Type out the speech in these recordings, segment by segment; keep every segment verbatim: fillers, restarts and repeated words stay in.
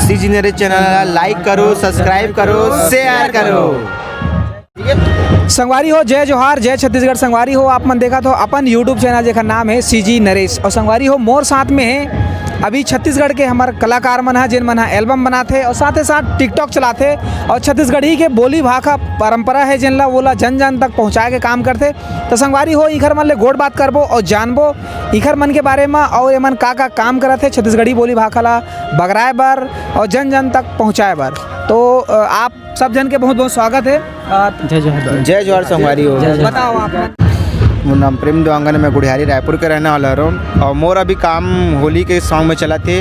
CG Naresh channel ला like करो, subscribe करो, share करो। संगवारी हो, जय जोहार, जय छत्तीसगढ़। संगवारी हो, आप मन देखत हो अपन YouTube चैनल, जेकर नाम है सीजी नरेश। और संगवारी हो, मोर साथ में है अभी छत्तीसगढ़ के हमर कलाकार मन ह, जेन मन ह एल्बम बनाथे और साथे साथ TikTok चलाथे और छत्तीसगढ़ी के बोली भाखा परंपरा है, जेन ला, वो ला जन जन तक पहुँचाए के काम करथे। तो संगवारी हो, इखर मन ले गोठ बात करबो और जानबो इखर मन के बारे म और एमन का का काम करत हे छत्तीसगढ़ी बोली भाखा ला बगराए बर और जन जन तक पहुँचाए बर। तो अ, आप सब जन के बहुत बहुत स्वागत है। अ, जय जोहार। जय जोहार संगवारी हो। जय जोहार। बताओ आप। मोर नाम प्रेम देवांगन, मैं गुढ़ियारी रायपुर के रहने वाला हूँ और मोर अभी काम होली के सॉन्ग में चलत हे।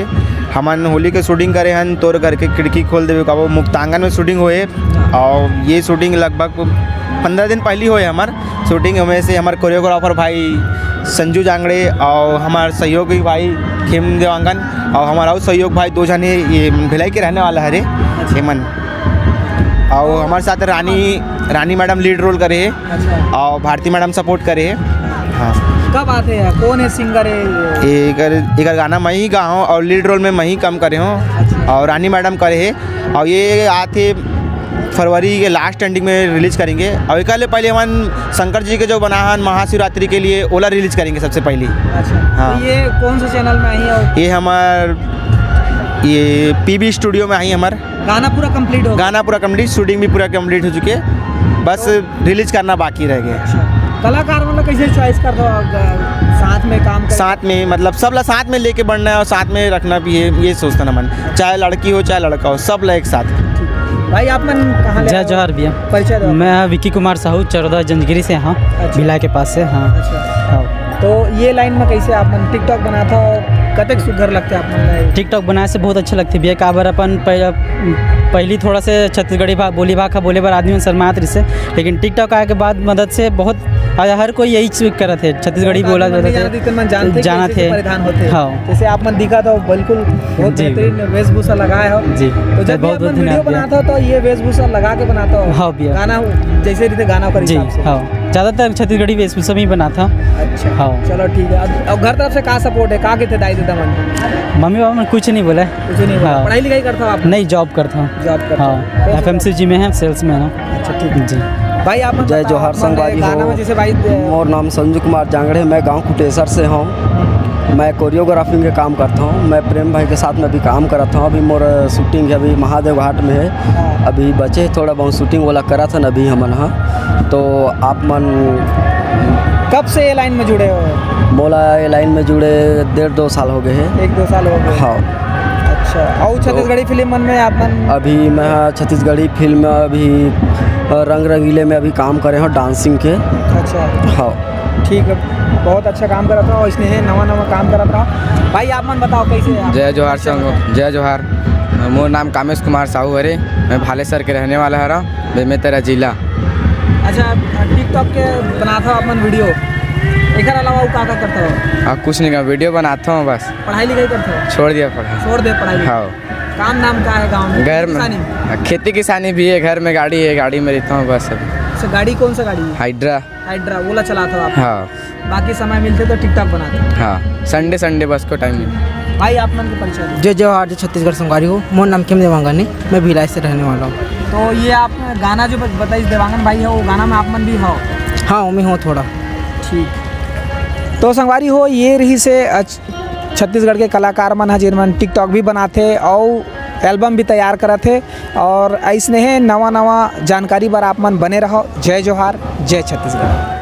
हमन होली के शूटिंग करे हन, तोर घर के खिड़की खोल देवे का, वो मुक्तांगन में शूटिंग होए और ये शूटिंग लगभग पंद्रह दिन पहली होए हमर शूटिंग। हमें से हमर कोरियोग्राफर भाई संजू जांगड़े और हमार सहयोगी भाई खेम देवांगन और हमार अउ सहयोग भाई दो जने ये भिलाई के रहने वाला हरे हेमन। और हमारे साथ रानी, रानी मैडम लीड रोल करे है अच्छा। और भारती मैडम सपोर्ट करे है। हाँ। कब आते हैं, कौन है सिंगर है ये? ये एकर, एकर गाना मैं ही गा हूँ और लीड रोल में मैं ही काम करे हूँ अच्छा। और रानी मैडम करे है। और ये आते फरवरी के लास्ट एंडिंग में रिलीज करेंगे। और एक पहले हमन शंकर जी के जो बना हन महाशिवरात्रि के लिए, ओला रिलीज करेंगे सबसे पहले। अच्छा। हाँ। तो ये कौन से चैनल में आई है? ये हमार ये पीबी स्टूडियो में आई हमार। गाना पूरा कंप्लीट हो गया? गाना पूरा कंप्लीट, शूटिंग भी पूरा कंप्लीट हो चुके है, बस तो रिलीज करना बाकी रह गया। अच्छा। कलाकार मतलब कैसे चॉइस कर दो, अगर साथ में काम कर साथ में, मतलब, सब ला साथ में लेके बढ़ना है और साथ में रखना भी है, ये सोचता ना मन, चाहे लड़की हो चाहे लड़का हो, सब ला एक साथ। भाई, आप मन कहाँ ले जय आए हो? जोहार भैया। परिचय दो। मैं विक्की कुमार साहू, चरोदा जंजगिरी से, हाँ, अच्छा। भिलाई के पास से, हाँ। अच्छा। हाँ। तो ये लाइन में कैसे आप मन TikTok बनाता हो, कतेक सुघर लगते आप मन ला? TikTok बनाए से बहुत अच्छा लगते भैया, काबर अपन पह-, पहली थोड़ा से छत्तीसगढ़ी भा-, बोली भाखा बोले बर आदमी मन शर्मात रहिसे, लेकिन TikTok आए के बाद मदद से बहुत आज हर कोई यही चीज करत है, छत्तीसगढ़ी बहुत बोला आदमी मन जाता नहीं है। जानते, इतना जानते हैं कि जानत ऐसे है। परिधान होते हैं। हाँ। जैसे आप मन दिखा तो बिल्कुल बहुत जी। बेहतरीन वेशभूषा लगाए हो। जी। तो जब भी बहुत आप बहुत मन वीडियो धन्यवाद भैया। बनाता हो तो ये वेशभूषा लगा के बनाता हो? हाँ भैया। गाना जैसे रीते गाना कर जी, हिसाब से? हाँ। ज़्यादातर छत्तीसगढ़ी वेशभूषा में ही बनाता। अच्छा। हाँ। चलो ठीक है। अब, अब घर तरफ से का सपोर्ट है, का कहते दाई ददा मन? मम्मी पापा मन कुछ नहीं बोले। कुछ नहीं बोले। हाँ। पढ़ाई लिखाई करता हो आप? नहीं, जॉब करता हूँ। जॉब करता हाँ। हो। कौन सा एफएमसीजी में है, सेल्स में है। अच्छा, ठीक है। जी। भाई, आप जय मतलब जोहार आप संगवारी गाना हो। में जैसे भाई, मोर नाम संजू कुमार जांगड़े, मैं गांव कुटेसर से हूँ। मैं कोरियोग्राफिंग के काम करता हूँ। मैं प्रेम भाई के साथ में अभी काम करता हूँ। अभी मोर शूटिंग है, अभी महादेव घाट में है। हाँ। अभी बचे है थोड़ा बहुत शूटिंग वाला करत हन अभी हमन ह। तो आप मन कब से ये लाइन में जुड़े हो? मोला ये लाइन में जुड़े डेढ़ दो साल हो गए हैं। एक दो साल हो गए। हाँ। अच्छा, और तो छत्तीसगढ़ी फिल्म मन में आप मन? अभी मैं छत्तीसगढ़ी फिल्म में अभी, अ, रंग रंगीले में अभी काम करे हूँ डांसिंग के। अच्छा। हाँ। ठीक है, बहुत अच्छा काम करत हो, इसने है नवा नवा काम करत हो। भाई, आप मन बताओ कैसे आप? जय जोहार संगो, जय जोहार। मोर नाम कामेश कुमार साहू हरे, मैं भालेसर के रहने वाला हरा, बेमेतरा जिला। अच्छा, TikTok के बनात हो अपन वीडियो, एकर अलावा अउ का का करत हो? आ, कुछ नहीं का, वीडियो बनाता हूँ बस। पढ़ाई लिखाई करत हो? छोड़ दिया पढ़ाई। छोड़ दे पढ़ाई। हाँ। काम नाम का है गाँव में? घर में। किसानी? खेती किसानी भी है, घर में गाड़ी है, गाड़ी में रहता हूँ बस अभी। अच्छा, गाड़ी कौन सा गाड़ी है? हाइड्रा। हाइड्रा, ओला चलात हो आप? हाँ। बाकी समय मिलते तो TikTok बनाते हो? हाँ, संडे, संडे बस को टाइम मिलता। भाई, आप मन के परिचय दो। जय जोहार, जय छत्तीसगढ़ संगवारी हो। मोर नाम खेम देवांगन है, मैं भिलाई से रहने वाला हूँ। तो ये आप गाना जो बत-, बताइस देवांगन भाई है, वो गाना में आप मन भी हो? हाँ, ओमे हो थोड़ा। ठीक। तो संगवारी हो, ये रहिसे अच-, छत्तीसगढ़ के कलाकार मन ह, जेन मन TikTok भी बनाथे अउ एल्बम भी तैयार करत हे। और अइसने हे नवा नवा जानकारी बर आप मन बने रहो। जय जोहार, जय छत्तीसगढ़।